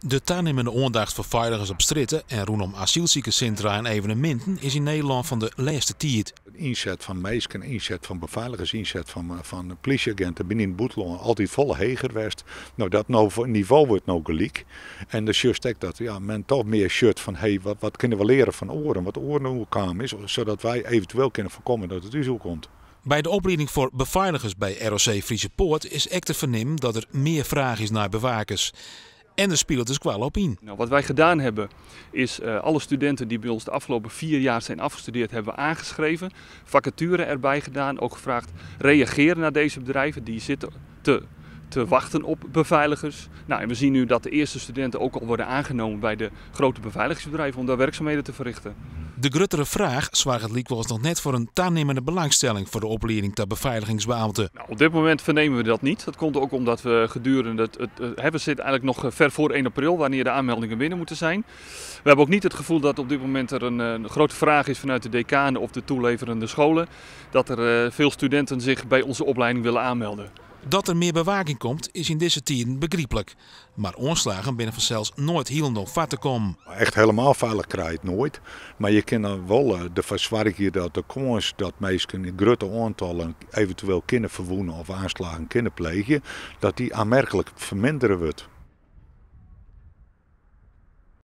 De tanimmende oandacht foar feiligens op strjitte en rûnom asylsikerssintra en eveneminten is yn Nederlân fan de lêste tiid. Ynset fan minsken, ynset fan befeiligers, ynset fan plysjeaginten binne yn it bûtenlân altyd folle heger west. No, dat nivo wurdt no gelyk. En dan sjochst ek dat ja, men toch mear sjocht fan hey, wat kinne we leare fan oaren, wat oaren oerkaam is, sadat wy eventueel kinne foarkomme dat it ús oerkomt. By de oplieding foar befeiligers by ROC Friese Poort is ek te fernimmen dat der mear fraach is nei bewakers. En der spilet de skoalle op yn. Nou, wat wij gedaan hebben is alle studenten die bij ons de afgelopen 4 jaar zijn afgestudeerd hebben we aangeschreven. Vacature erbij gedaan, ook gevraagd reageren naar deze bedrijven. Die zitten te wachten op beveiligers. Nou, en we zien nu dat de eerste studenten ook al worden aangenomen bij de grote beveiligingsbedrijven om daar werkzaamheden te verrichten. De gruttere fraach soarget lykwols noch net foar in tanimmende belangstelling foar de oplieding ta befeiligingsbeamte. Nou, op dit moment vernemen we dat niet. Dat komt ook omdat we gedurende het, we zitten eigenlijk nog ver voor 1 april, wanneer de aanmeldingen binnen moeten zijn. We hebben ook niet het gevoel dat op dit moment er een grote vraag is vanuit de decanen of de toeleverende scholen. Dat er veel studenten zich bij onze opleiding willen aanmelden. Dat der mear bewaking komt, is yn dizze tiden begryplik. Mar oanslaggen binne fansels noait hielendal foar te kommen. Echt helemaal feilich krije je it noait. Mar je kinne wol derfoar soargje dat de kâns dat minsken yn grutte oantallen eventueel kinne ferwûne of oanslaggen kinne pleegje, dat dy oanmerklik fermindere wurdt.